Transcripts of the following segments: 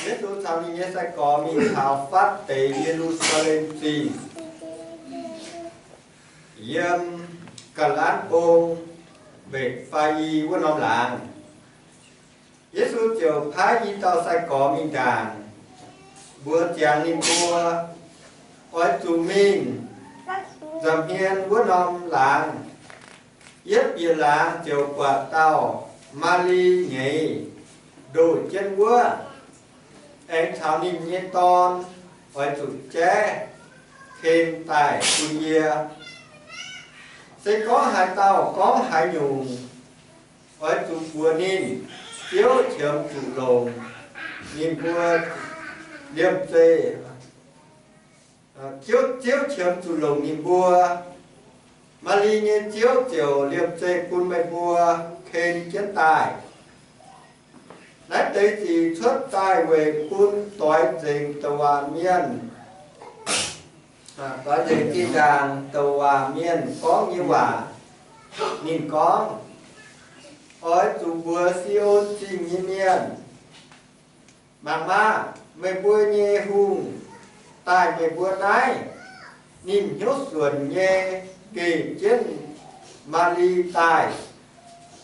Yesu caux ninh nyei sai-gorx mingh taux fatv deix Ye^lu^saa^lem Zingh, yiem Ga'lanv Bung, Mbetc^faa^i wuov norm laangz. Yesu ziouc paaiv i dauh sai-gorx mingh ndaangc, mbuox ziangx ninh mbuo, Oix zuqc mingh nza'hmien wuov norm laangz. Yietv bieqc laangz ziouc buatc dauh Maa^li nyeiz ndoh jienv wuov. Aengx caux ninh nyei dorn oix zuqc jaiv ken daaih bun yie. Se gorngv haaix dauh gorngv haaix nyungc, oix zuqc mbuox ninh, Ziouv qiemx zuqc longc ninh mbuo liemh zeih. Ziouv, Ziouv qiemx zuqc longc ninh mbuo. Maa^li nyei Ziouv ziouc liemh zeih bun meih mbuo ken jienv daaih. Naaiv deix sic cuotv daaih weic bun doix nzengc douc waac mienh, doix nzengc zinh ndaangc douc waac mienh gorngv nyei waac. Ninh gorngv, Oix zuqc mbuox Si^on Zingh nyei mienh, Mangc maah! Meih mbuo nyei hungh daaih meih mbuo naaiv. Ninh hnyouv suonc nyei geh jienv Maa^li daaih,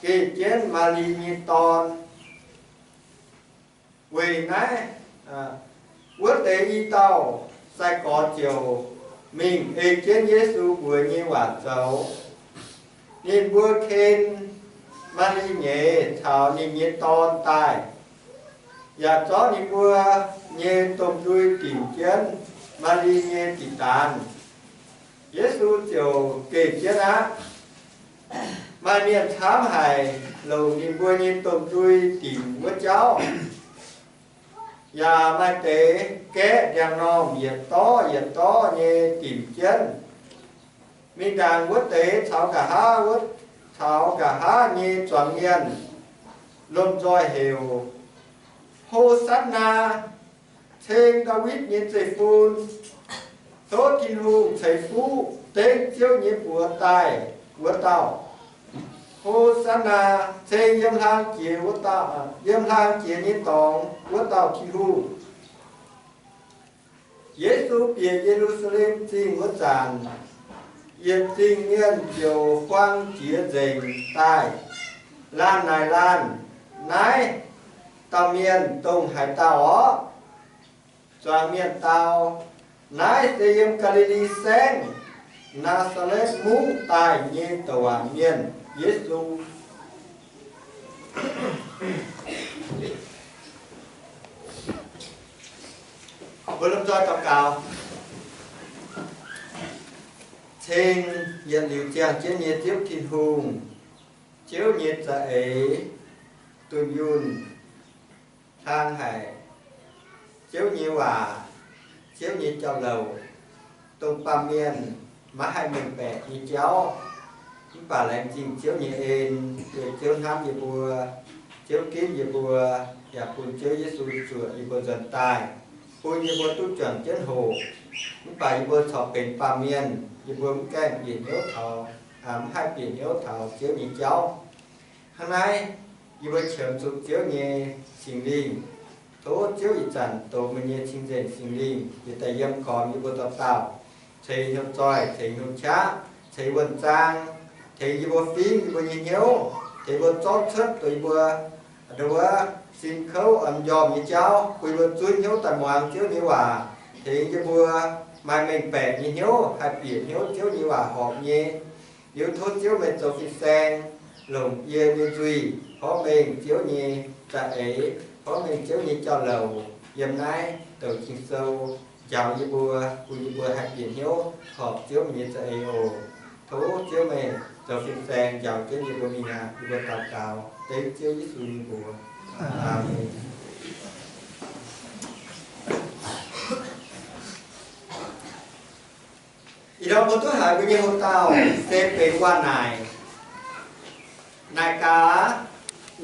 geh jienv Maa^li nyei dorn. Weic naaiv, wuov deix i dauh sai-gorx ziouc mingh ei jienv Yesu mbuox nyei waac zoux. Ninh mbuo ken Maa^li nyeiz caux ninh nyei dorn daaih, yaac zorqv ninh mbuo nyei domh ndui dinc jienv Maa^li nyei diqc daanz. Yesu ziouc geh jienv aqv. Maaih mienh camv haic longc ninh mbuo nyei domh ndui dinc wuov jauv, yaac maaih deix gaeqv ndiangx-normh yietc dorv yietc dorv nyei dinc jienv. Mingh ndaangc wuov deix caux nqa'haav wuov, caux nqa'haav nyei zuangx mienh lomh nzoih heuc, Ho^satv^naa! Ceng Ndaawitv nyei zeiv-fun! Tov Tin-Hungh ceix fuqv dengv Ziouv nyei buoz daaih wuov dauh. Ho^satv^naa! Ceng yiem hlang jiex wuov dauh, yiem hlang jiex nyei dorngx wuov dauh Tin-Hungh. Yesu bieqc Ye^lu^saa^lem Zingh wuov zanc, yietc zingh mienh ziouc huaang jiex nzengc daaih, laanh naaic laanh, Naaiv dauh mienh dongh haaix dauh orqc? Zuangx mienh dau, Naaiv se yiem Gaa^li^li Saengv, Naa^saa^letv Mungv daaih nyei douc waac mienh, Yesu. Mbuo lomh nzoih daux gaux. Ceng yietc liuz ziangh jienv nyei Ziouv Tin-Hungh, Ziouv nyei za'eix, dunh yunh, hlang haic. Ziouv nyei waac, Ziouv nyei jauv-louc, dongh baamh mienh maiv haih mengh baeqc nyei jauv. Mv baac laengz zingh Ziouv nyei en, weic Ziouv hnamv yie mbuo, Ziouv ginv yie mbuo, yaac bun Ziouv Yesu zuoqc yie mbuo nzuonx daaih, bun yie mbuo duqv juangc jienv hoc. Mv baac yie mbuo corc benx baamh mienh, yie mbuo mv gaengh bieqc hnyouv taux, mv haih bieqc hnyouv taux Ziouv nyei jauv. Hnangv naaiv, yie mbuo qiemx zuqc Ziouv nyei Singx Lingh. Tov Ziouv ih zanc dox meih nyei cing-nzengc Singx Lingh yietc daaih yiem gormx yie mbuo dauh dauh, ceix hnyouv zoih, ceix hnyouv qaqv, ceix wuonh zaang, tengx yie mbuo fingv yie mbuo nyei hnyouv, tengx mbuo zorqv cuotv dongh yie mbuo ndau wuov sin kouv njormh nyei jauv, bun yie mbuo zunv hnyouv daaih muangx Ziouv nyei waac, tengx yie mbuo maaih mengh baeqc nyei hnyouv haih bieqc hnyouv Ziouv nyei waac horpc nyei. Liuz tov Ziouv meih zoux fin-saeng longc yie nyei nzuih, porv mengh Ziouv nyei za'eix, porv mengh Ziouv nyei jauv-louc yiem naaiv douc Ging-Sou njaaux yie mbuo, bun yie mbuo haih bieqc hnyouv horpc Ziouv nyei za'eix oc. Tov Ziouv meih zoux fin-saeng njaaux jienv yie mbuo mingh aqv. Yie mbuo daux gaux dengv Ziouv Yesu nyei mbuox. Aamen. Ih ndorm mbuo duqv haiz mbuo nyei hoc-dauh se benx waac-naaic. Naaic gaax,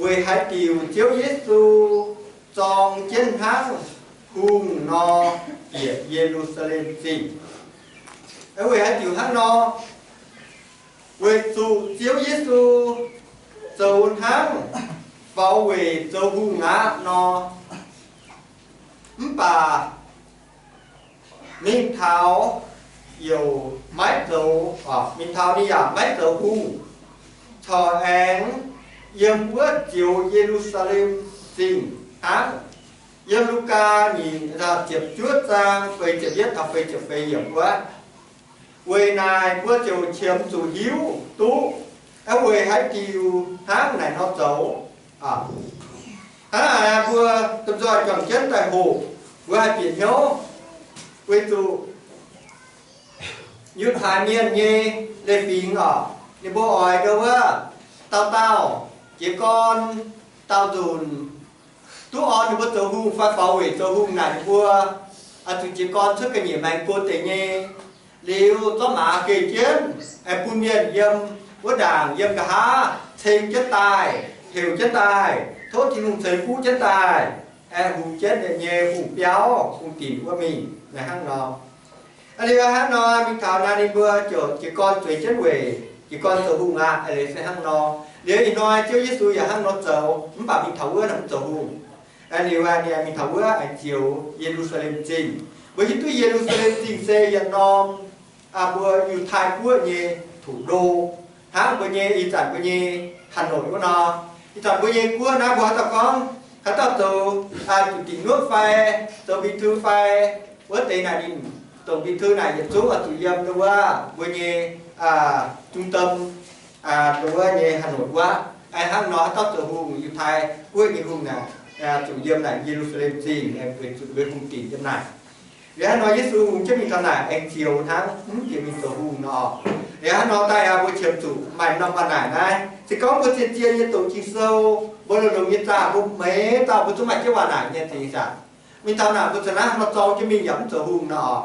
weic haaix diuc Ziouv Yesu zorng jienv hnangv hungh nor bieqc Ye^lu^saa^lem Zingh? Weic haaix diuc hnangv nor? Weic zuqc Ziouv Yesu zoux hnangv faaux weic zoux hungh aqv nor. Mv baac mingh taux youc maiv zoux, mingh taux ninh yaac maiv zoux hungh, corc aengx yiem wuov zioux Ye^lu^saa^lem Zingh hnangv. Yiem Lugaa nyeic ziepc juov zaang feix ziepc yietv taux feix ziepc feix yiemc wuov, weic naaic mbuo ziouc qiemx zuqc hiuv duqv, weic haaix diuc hnangv naaic nor zoux. Hnangv naaic mbuo domh nzoih juangc jienv daaih hoqc, mbuo haih bieqc hnyouv. Weic zuqc Yiutai Mienh nyei leiz-fingx orqc, ninh mbuo oix ndau wuov dauh dauh jiez gorn dauh nzunc duqv orn ninh mbuo zoux hungh fai faaux weic zoux hungh naaic ninh mbuo zuqc jiez gorn cuotv ga'nyiec maengx go deix nyei. Liuz zorqv maaz geh jienv, bun mienh yiem wuov ndaangc yiem nqa'haav ceng jienv daaih, heuc jienv daaih, tov Tin-Hungh ceix fuqv jienv daaih, aengx hungx jienv ninh nyei hungh biauv, hungh dinc wuov mingh naaiv hnangv nor. Liuz hnangv nor mingh taux naaiv ninh mbuo ziouc jiez gorn zueiz jienv weic jiez gorn zoux hungh aqv. Liuz se hnangv nor, liuz ih hnoi Ziouv Yesu yaac hnangv nor zoux, mv baac mingh taux wuov mv zoux hungh. Liuz ninh mingh taux wuov aengx zioux Ye^lu^saa^lem Zingh. Mbuo hiuv duqv Ye^lu^saa^lem Zingh se yietc norm mbuo Yiutai Guoqv nyei thủ đô, hnangv mbuo nyei ih zanc mbuo nyei Hà Nội wuov nor. Ih zanc mbuo nyei guoqv naaiv mbuo haaix dauh gorngv, haaix dauh zoux zuqc dingc nuotv fai zoux bí thư fai wuov deix naaic ninh dongh bí thư naaic yietc zungv oix zuqc yiem ndau wuov mbuo nyei trung tâm, ndau wuov nyei Hà Nội wuov. Hnangv nor haaix dauh zoux hungh, Yiutai Guoqv nyei hungh naaic, zuqc yiem naaic Ye^lu^saa^lem Zingh, weic zuqc mbuo hungh dinc yiem naaic. Liuz hnangv nor Yesu hungx jienv mingh taux naaic aengx zioux hnangv, mv bieqc mingh zoux hungh nor. Liuz hnangv nor daaih aqv, mbuo qiemx zuqc maaih norm waac naaic naaiv. Se gorngv mbuo zien-zien nyei doqc Ging-Sou, mbuo longx-longx nyei zaah, mbuo meix dauh mbuo zungv maaih jienv waac naaic nyei zingx aqv. Mingh taux naaic mbuo za'naaiv hnangv nor zorng jienv mingh yaac mv zoux hungh nor.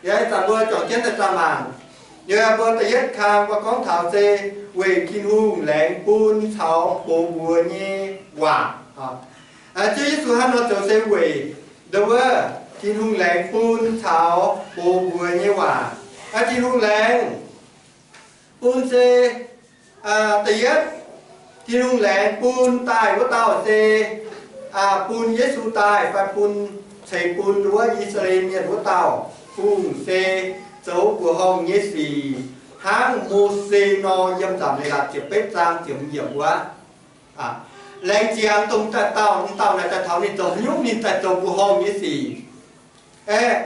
Liuz ih zanc mbuo juangc jienv daaih zaah mangc. Liuz mbuo da'yietv kang mbuo gorngv taux se weic Tin-Hungh laengz bun caux gox mbuox nyei waac. Ziouv Yesu hnangv nor zoux se weic ndau wuov Tin-Hungh laengz bun caux gox mbuox nyei waac. Tin-Hungh laengz bun se da'yietv, Tin-Hungh laengz bun daaih wuov dauh se bun Yesu daaih fai bun, ceix bun ndau wuov I^saa^laa^en Mienh wuov dauh fungc se zoux mbuoqc horngh nyei sic hnangv Mose nor, yiem Nzamc Leiz-Latc ziepc betv zaang ziepc hmz yiemc wuov. Laengz ziangx dongh dauh, dauh naaic daaih taux ninh zoux haaix nyungc, ninh daaih zoux mbuoqc horngh nyei sic. Aeqv,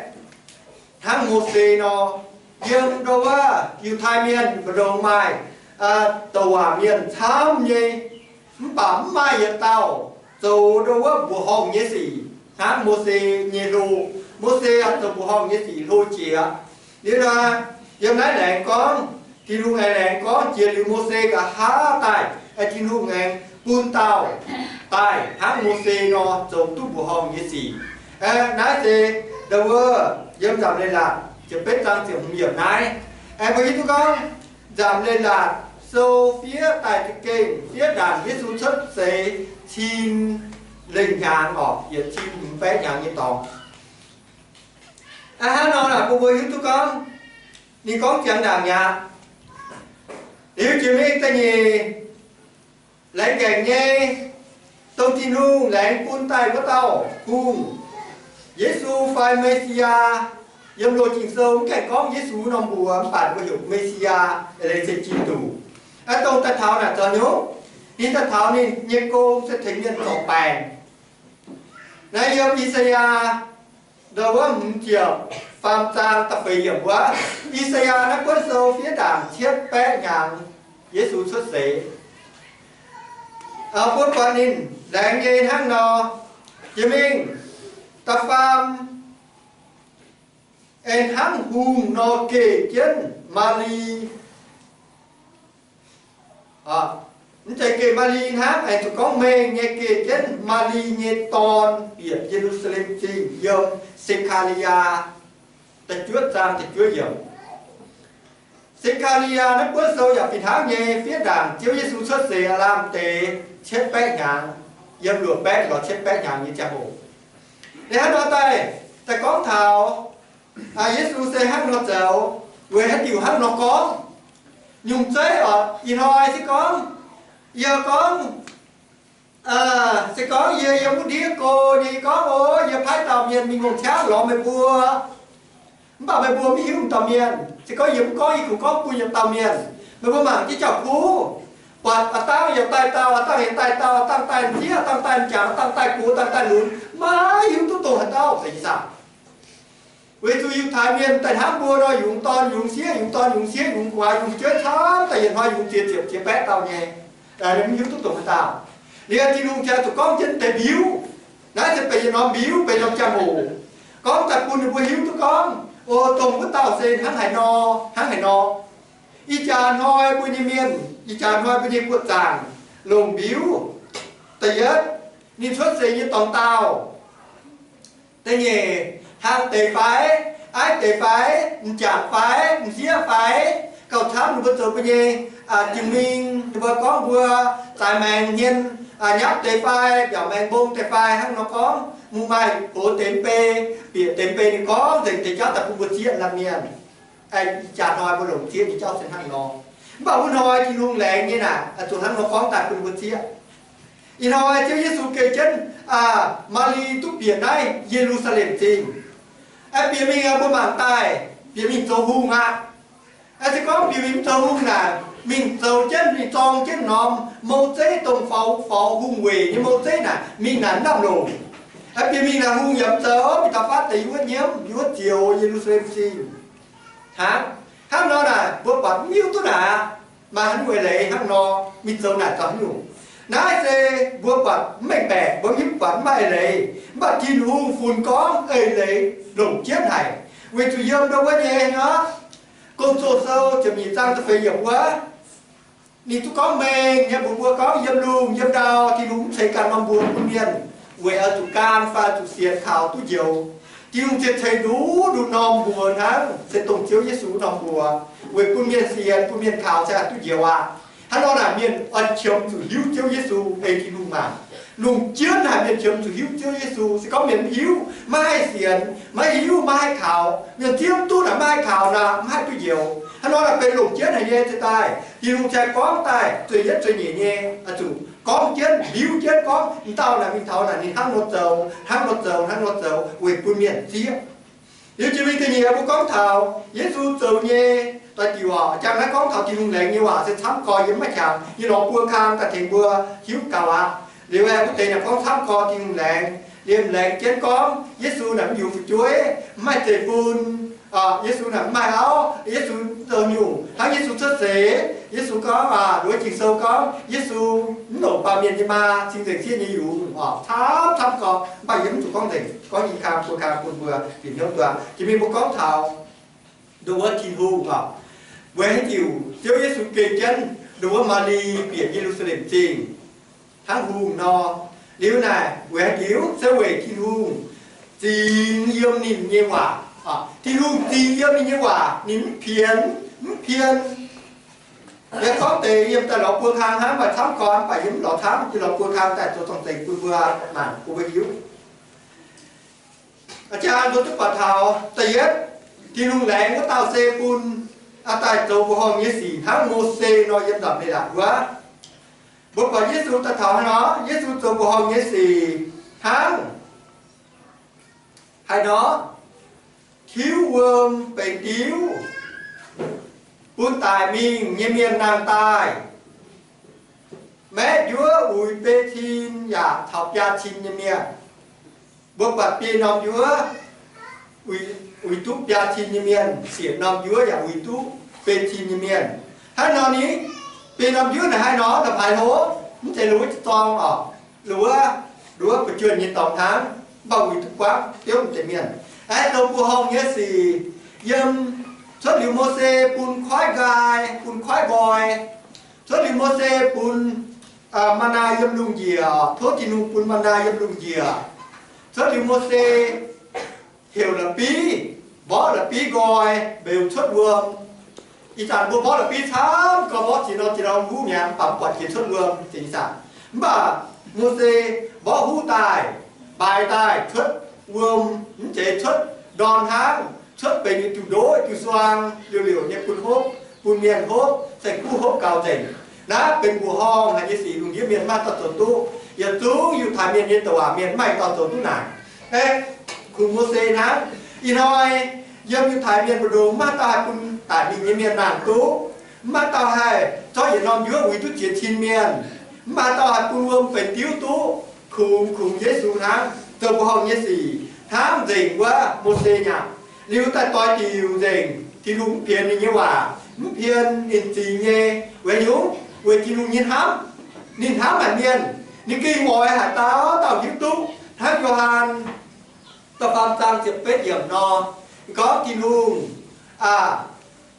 hnangv Mose nor, yiem ndau wuov Yiutai Mienh mbu'ndongx maaih douc waac mienh camv nyei, mv baac mv maaih yietc dauh zoux ndau wuov mbuoqc horngh nyei sic hnangv Mose nyei hlo. Mose yaac zoux mbuoqc horngh nyei sic hlo jiex. Liuz nor, yiem naaiv laengz gorngv, Tin-Hungh aengx laengz gorngv jiex liuz Mose nqa'haav daaih, Tin-Hungh aengx bun dauh daaih hnangv Mose nor zoux duqv mbuoqc horngh nyei sic. Naaiv se ndau wuov yiem Nzamc Leiz-Latc ziepc betv zaang ziepc hmz yiemc naaiv. Mbuo hiuv duqv gorngv Nzamc Leiz-Latc sou fiev daaih za'gengh fiev ndaangc Yesu cuotv seix cin lengh hnyangx orqc, yietc cin hmz baeqv hnyangx nyei dorngx. Hnangv nor naaic bun mbuo hiuv duqv gorngv ninh gorngv ziangx ndaangc mi'aqv. Liuz jiex mingh da'nyeic laengz ngaengc nyei, dongh Tin-Hungh laengz bun daaih wuov dauh hungh, Yesu fai Me^si^yaa. Yiem loz Ging-Sou mv gaengh gorngv Yesu norm mbuox, mv baac mbuo heuc Me^si^yaa, eix leiz se Giduc. Aa, dongh daaih taux naaic zoux nyungc, ninh daaih taux ninh nyei gong se tengx mienh zorc baengc. Naaiv yiem I^saa^yaa ndau wuov hmz ziepc faam zaang da'feix yiemc wuov. I^saa^yaa naaiv buonv sou fiev ndaangc cietv baeqv hnyangx Yesu cuotv seix. Mbuo buatc ninh laengz nyei hnangv nor, jiex mingh da'faam, aengx hnangv hungh nor geh jienv Maali. Mv zeiz geh Maali hnangv, aengx zuqc gorngv mengh nyei geh jienv Maali nyei dorn bieqc Ye^lu^saa^lem Zingh yiem Se^kaa^li^yaa da'juov zaang da'juov yiemc. Se^kaa^li^yaa naaiv buonv sou yaac fih hnangv nyei fiev ndaangc Ziouv Yesu cuotv seix aav lamh deix cietv baeqv hnyangx, yiem luoqc baeqv lorz cietv baeqv hnyangx nyei ziangh hoc. Liuz hnangv nor daaih, daaih gorngv taux Yesu se hnangv nor zoux, weic haaix diuc hnangv nor gorngv? Nyungc zeiv oc, ih hnoi se gorngv, yie gorngv, Se gorngv yie yiem wuov ndiev go nyei, yie gorngv, O, yie paaiv dauh mienh mingh ngongh ciangv lorz meih mbuo. Mv baac meih mbuo mv hiuv m'dauh mienh. Se gorngv yie mv gorngv, yie kungx gorngv bun yietc dauh mienh. Meih mbuo mangc jienv jauv-kuv, buatc a'dangh yaac daaih dauh, a'dangh yaac daaih dauh, a'dangh daaih m'sieqv, a'dangh daaih m'jangc, a'dangh daaih gox, a'dangh daaih lunx, maiv hiuv duqv dongh haaix dauh deix ih zanc. Weic zuqc Yiutai Mienh daaih hnangv mbuo nor, yungz dorn yungz sieqv, yungz dorn yungz sieqv, yungz gu'nguaaz yungz jueiv camv daaih, yietc hnoi yungz ziex ziepc ziex baeqv dauh nyei, mv hiuv duqv dongh haaix dauh. Liuz Tin-Hungh ziouc zuqc gorngv jienv deix mbiuv. Naaiv se benx yietc norm mbiuv, benx norm jangx-hoc, gorngv daaih bun ninh mbuo hiuv duqv gorngv, O, dongh wuov dauh se hnangv haaix nor, hnangv haaix nor. Ih jaax hnoi mbuo nyei mienh, ih jaax hnoi mbuo nyei buoqc zaangc longc mbiuv. Da'yietv, ninh cuotv seix nyei dorngx dauh. Da'nyeic, hlang deix fai, aiv deix fai, m'jangc fai, m'sieqv fai, gauh camv ninh mbuo zoux mbuo nyei jiex mingh, ninh mbuo gorngv mbuo zaaix maengx hmien, nyapv deix fai, mbiaauc maengx mbong deix fai, hnangv nor gorngv, mungh maaih gox deix mv bei, bieqc deix mv bei, ninh gorngv nzengc deix jauv daaih bun mbuo zieqv laanh mienh. Ih jaax hnoi mbuo longc zieqv nyei jauv se hnangv nor. Mv baac wuov hnoi Tin-Hungh laengz nyei naaic, zuqc hnangv nor gorngv daaih bun mbuo zieqv. Ih hnoi Ziouv Yesu geh jienv Maa^li duqv bieqc naaiv Ye^lu^saa^lem Zingh. Bieqc mingh mbuo mangc daaih, bieqc mingh zoux hungh aqv. Se gorngv bieqc mingh zoux hungh naaic, mingh zoux jienv, mingh zorng jienv norm mouv zeiv, dongh faaux, faaux hungh weic nyei mouv zeiv naaic, mingh naaic mv lamh longc. Bieqc mingh naaic hungh yaac mv zoux, mingh taux fatv deix yiem wuov nyiemv, yiem wuov zioux Ye^lu^saa^lem Zingh. Hnangv, hnangv nor naaic mbuo buatc mv hiuv duqv naaic aqv. Maaih haaix nyungc eix leiz hnangv nor, mingh zoux naaic zoux haaix nyungc? Naaiv se mbuo buatc mv mengh baeqc, mbuo hiuv buatc mv maaih eix leiz. Mv baac Tin-Hungh funx gorngv eix leiz longc jienv haic, weic zuqc yiem ndau wuov nyei hnangv Gong-Zoh Sou ziepc nyeic zaang da'feix yiemc wuov, ninh duqv gorngv mengh nyei mbuox mbuo gorngv, yiem lungh yiem ndau Tin-Hungh mv ceix ganh norm mbuox bun mienh weic oix zuqc gan fai oix zuqc sienx kaux duqv njoux. Tin-Hungh ziouc ceix nduqc nduqc norm mbuox hnangv, se dongh Ziouv Yesu norm mbuox, weic bun mienh sienx, bun mienh kaux se haih duqv njoux aqv. Hnangv nor naaic mienh oix qiemx zuqc hiuv Ziouv Yesu ei Tin-Hungh maah. Lungh jien haic mienh qiemx zuqc hiuv Ziouv Yesu. Se gorngv mienh mv hiuv, maiv haih sienx, maiv hiuv, maiv haih kaux, mienh zieqv mv duqv naaic maiv haih kaux nor, mv haih duqv njoux. Hnangv nor naaic benx longc jienv haic nyei. Ziouc daaih Tin-Hungh ziouc gorngv daaih zueiz yietv zueiz nyeic nyei, zuqc gorngv jienv, mbiuv jienv gorngv, m'dauh naaic mingh taux naaic ninh hnangv nor zoux, hnangv nor zoux, hnangv nor zoux, weic bun mienh zieqv. Liuz jiex mingh da'nyeic mbuo gorngv taux Yesu zoux nyei doix-diuc oc. Jangx naaiv gorngv taux Tin-Hungh laengz nyei waac se camv gorx, yie mv maaih qangx nyei lorz buo kang daaih tengx mbuo hiuv gaux aqv. Liuz wuov deix naaic gorngv camv gorx Tin-Hungh laengz, liemh laengz jienv gorngv Yesu naaic mv yungz fu'jueiv, mv maaih zeiv-fun. Yesu naaic mv maaih auv. Yesu zoux nyungc hnangv Yesu cuotv seix. Yesu gorngv, nduov Ging-Sou gorngv Yesu mv longc baamh mienh nyei maa, cing nzengc sieqv nyei yungz oc. Camv camv gorx, mv baac yie mv zuqc gorngv nzengc, gorngv i kang buo kang bun mbuo bieqc hnyouv duqv. Jiex mingh mbuo gorngv taux ndongc wuov Tin-Hungh oc, weic haaix diuc Ziouv Yesu geh jienv ndongc wuov Maa^li bieqc Ye^lu^saa^lem Zingh hnangv hungh nor. Liuz naaic weic haaix diuc? Se weic Tin-Hungh zingx yiem ninh nyei waac. Tin-Hungh zingx yiem ninh nyei waac, ninh mv pienx, mv pien. Yie gorngv deix yiem daaih lorz buo kang hnangv, maaih camv gorx, mv baac yie mv lorz camv, yie lorz buo kang daaih zoux zorng-zengx bun mbuo mangc, bun mbuo hiuv. A'jang mbuo duqv buatc taux da'yietv, Tin-Hungh laengz wuov dauh se bun daaih zoux mbuoqc horngh nyei sic hnangv Mose nor yiem nzamc leiz-latc wuov. Mbuo buatc Yesu daaih taux haaix nor, Yesu zoux mbuoqc horngh nyei sic hnangv haaix nor, tiuv wuom benx diuv, bun daic mingh nyei mienh nangh daaih, maeqv njuov uix beiv-cin yaac caux biaa cin nyei mienh. Mbuo buatc biei norm njuov uix duqv biaa cin nyei mienh, siec norm njuov yaac uix duqv beiv-cin nyei mienh. Hnangv nor ni, biei norm njuov naaic haaix nor, la'hmz haaix hlo, mv zeiz la'wuov zorng oc, la'wuov, la'wuov fu'juonh nyei dorngx hnangv, mv baac uix duqv buangv biouv deix mienh. Aeqv, zoux mbuoqc horngh nyei sic, yiem cuotv liuz Mose bun koiv nqaai, bun koiv nqoi, cuotv liuz Mose bun maa^naa yiem lungh njiec, tov Tin-Hungh bun maa^naa yiem lungh njiec. Cuotv liuz Mose heuc la'bieiv, mborqv la'bieiv nqoi mbeux cuotv wuom. Ih zanc mbuo mborqv la'bieiv camv gorx, mborqv ziex norm ziex norm huv mi'aqv, mv baac mv buatc jiex cuotv wuom, zingx ih zanc. Mv baac Mose mborqv huv daaih, mbaaix daaih cuotv wuom, mv zeiz cuotv ndorn hnangv, cuotv benx yietc diuh ndoqv diuh suang, liouc liouc nyei bun hopv, bun mienh hopv, saeng-kuv hopv gaux nzengc. Naaiv benx mbuoqc horngh haic nyei sic, lungh ndiev mienh maiv dauh zoux duqv. Yietc zungv Yiutai Mienh nyei douc waac mienh maiv maaih dauh zoux duqv naaic. Aeqv, kungx Mose hnangv. Ih hnoi yiem Yiutai Mienh mbu'ndongx maiv maaih dauh haih bun daic mingh nyei mienh nangh duqv. Maiv maaih dauh haih zorqv yietc norm njuov uix duqv jiex cin mienh. Maiv maaih dauh haih bun wuom benx diuv duqv. Kungx, kungx Yesu hnangv zoux mbuoqc horngh nyei sic hnangv nzengc wuov Mose nyei aqv. Liuz daaih doix diuc nzengc, Tin-Hungh mv pien ninh nyei waac, mv pien ninh zingx nyei. Weic nyungc, weic Tin-Hungh nyei hnamv. Ninh hnamv haic mienh, ninh gengh oix haaix dauh dauh hiuv duqv. Hnangv Yo^han da'faam zaang ziepc betv yiemc nor, gorngv Tin-Hungh, aa,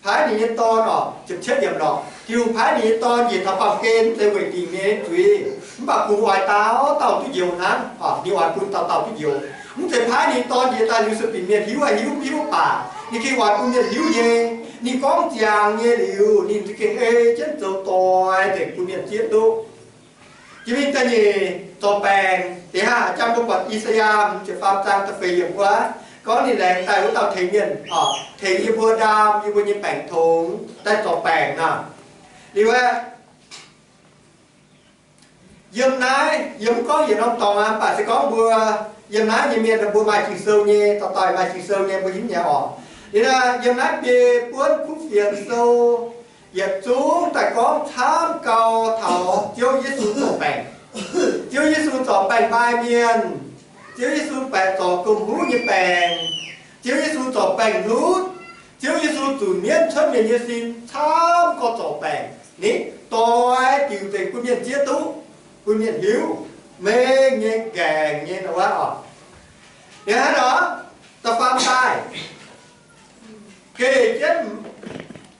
paaiv ninh nyei Dorn oc, ziepc cietv yiemc lorqc, Tin-Hungh paaiv ninh nyei Dorn njiec taux baamh gen, mv zeiz weic dingc ninh nyei zuiz, mv baac kungx oix dauh dauh duqv njoux hnangv. Ninh oix bun dauh dauh duqv njoux. Mv zeiz paaiv ninh nyei Dorn njiec daaih liuz sueih binc mienh hiuv haic, hiuv mv hiuv baac ninh gengh oix bun mienh hiuv nyei. Ninh gorngv ziangx nyei liuz, ninh gengh ei jienv zoux doix nzengc bun mienh zieqv duqv. Jiex mingh da'nyeic, zorc baengc. Da'haav jang mbuo buatc I^saa^yaa ziepc faam zaang da'feix yiemc wuov, gorngv ninh laengz daaih wuov dauh tengx mienh, tengx yie mbuo ndaam yie mbuo nyei baengc tongx daaih zorc baengc nor. Liuz aeqv, yiem naaiv yie mv gorngv yietc norm dorngx aqv, mv baac se gorngv mbuo yiem naaiv nyei mienh, mbuo maaih Ging-Sou nyei, dauh dauh maaih Ging-Sou nyei, mbuo hiuv nyei oc. Liuz naaiv yiem naaiv biei buonv kuv fienx sou yietc zungv daaih gorngv camv gau taux Ziouv Yesu zorc baengc. Ziouv Yesu zorc baengc maaih mienh. Ziouv Yesu baeqc zorc gomh huv nyei baengc. Ziouv Yesu zorc baengc hlutv. Ziouv Yesu zunc mienv cuotv mienh nyei sin camv gau zorc baengc. Ni doix diuc nzengc bun mienh zieqv duqv, bun mienh hiuv mengh nyei, nqaengc nyei nor wuov oc. Liuz hnangv nor, da'faam daaih geh jienv